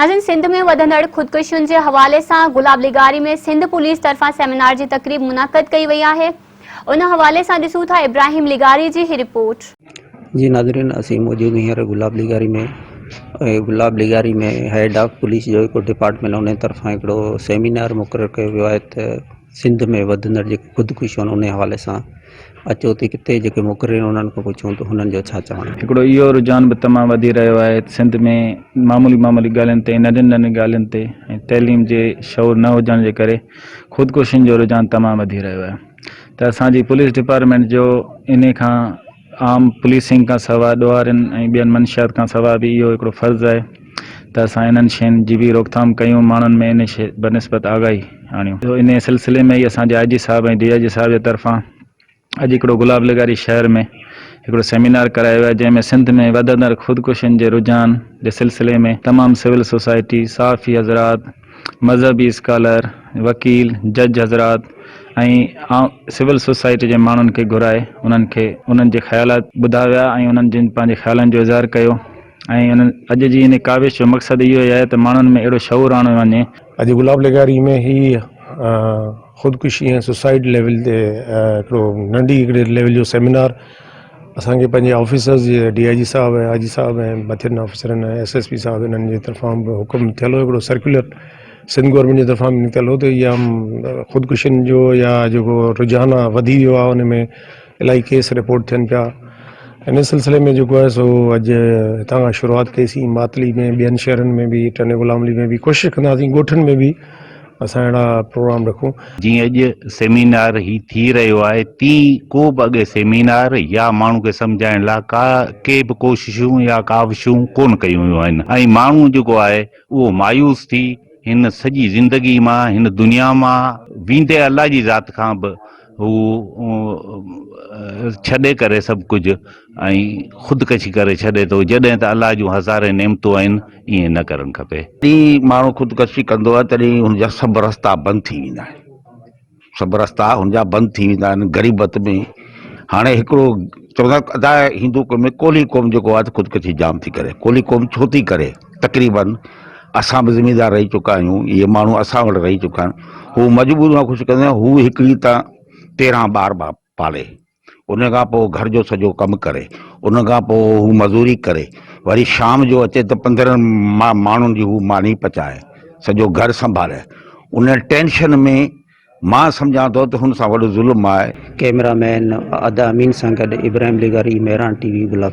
ناظرين سنڌ ۾ وڌندڙ خودڪشين جي حوالي سان گلاب لغاري ۾ سنڌ پوليس طرفان سيمينار جي تقريب منعقد ڪئي وئي آهي ان حوالي سان ڏسون ٿا ابراهيم لغاري جي هي رپورٽ. جي ناظرين اسين موجود هينئر گلاب لغاري ۾ ۽ گلاب لغاري ۾ هيڊ آف پوليس جو هڪ ڊپارٽمينٽ ان طرفان هڪڙو سيمينار مقرر ڪيو ويو آهي ته سنڌ ۾ وڌندڙ جيڪي خودڪشيون آهن انهي حوالي سان اچو ته ڪٿي جيڪي مقرر آهن انهن کان پڇون ته هنن جو ڇا چوڻ آهي. هڪڙو اهو رجحان به تمام وڌي رهيو آهي ته سنڌ ۾ معمولي معمولي ڳالهين تي ۽ ننڍين ننڍين ڳالهين تي ۽ تعليم جي شعور نه هجڻ جي ڪري خودڪشين جو رجحان تمام وڌي رهيو آهي ته اسان جي پوليس ڊپارٽمينٽ جو انهي کان عام پوليسنگ کان سواء ڏوهارين ۽ ٻين منشيات کان سواء به اهو هڪڙو فرض آهي ته اسان انهن شين جي به روڪٿام ڪيون ماڻهن ۾ ان شي بنسبت آگاهي آڻيون. انهي سلسلي ۾ ئي اسان جي آء جي صاحب ۽ ڊي I جي صاحب جي طرفان اڄ هڪڙو گلاب لغاري شهر ۾ هڪڙو سيمينار ڪرايو ويو آهي جنهن ۾ سنڌ ۾ وڌندڙ خودڪشين جي رجحان جي سلسلي ۾ تمام سول سوسائٽي، صحافي حضرات، مذهبي اسڪالر، وڪيل، جج حضرات ۽ سول سوسائٽي جي ماڻهن کي گهرائي انهن کي انهن جي خيالات ٻڌا ويا ۽ انهن جن پنهنجي خيالن جو اظهار ڪيو ۽ انهن اڄ جي ان ڪاوش جو مقصد اهو ئي آهي ته ماڻهن ۾ اهڙو شعور آڻيو وڃي. اڄ گلاب لغاري ۾ هي خودڪشي ۽ سوسائيڊ ليول تي هڪڙو ننڍي هڪڙي ليول جو سيمينار اسان کي پنهنجي آفيسرز جي ڊي I جي صاحب ۽ آء جي صاحب ۽ مٿين آفيسرن ۽ ايس ايس پي صاحب انهن جي طرفان به حڪم ٿيل هو هڪڙو سرڪيولر سنڌ گورنمينٽ جي طرفان به نڪتل هو ته اها خودڪشين جو يا جيڪو رجحان آهي وڌي ويو آهي ان ۾ الاهي ڪيس رپورٽ ٿين پيا ان سلسلي ۾ جيڪو آهي سو اڄ هتان کان شروعات ڪئيسين ماتلي ۾ ٻين شهرن ۾ به ٽنڊي غلام علي ۾ به ڪوشش ڪنداسين ڳوٺن ۾ به اسان اهڙا پروگرام رکون. جيئن اڄ سيمينار هي ٿي رهيو آهي تيئن ڪو به اڳي سيمينار يا ماڻهو کي سمجهائڻ لاء ڪا ڪي به ڪوششون يا ڪاوشون ڪونه ڪيون ويون آهن ۽ ماڻهو جيڪو آهي اهو مايوس ٿي هن سڄي زندگي مان هن دنيا مان ويندي الله جي ذات کان به هو ڇڏي ڪري سڀ ڪجهه ۽ خودڪشي ڪري ڇڏي ٿو جڏهن ته الله جون هزارين نعمتون آهن ائين نه ڪرڻ کپي. جڏهن ماڻهو خودڪشي ڪندو آهي تڏهن هن جا سڀ رستا بند ٿي ويندا آهن سڀ رستا هن جا بند ٿي ويندا آهن غريبت ۾ هاڻي هڪڙو چوندا ادا هندو قوم ۾ ڪولهي قوم جيڪو آهي خودڪشي جام ٿي ڪري ڪولهي قوم ڇو ٿي ڪري تقريبن اسان به زميندار رهي چڪا آهيون اهي ماڻهو اسان وٽ رهي چڪا آهن هو مجبور مان خوش ڪندا آهن هو هڪڙي ته تيرهن ٻار پالي ان کان پوء گهر جو سڄو ڪم ڪري ان کان پوء هو مزوري ڪري وري شام جو اچي ته پندرهن ماڻهن جي هو ماني پچائي سڄو گهر سنڀالي ان ٽينشن ۾ مان سمجهان ٿو ته هن سان وڏو ظلم آهي. ڪئميرا مين ادا امين سان گڏ ابراهيم لغاري، مهراڻ ٽي وي، گلاب.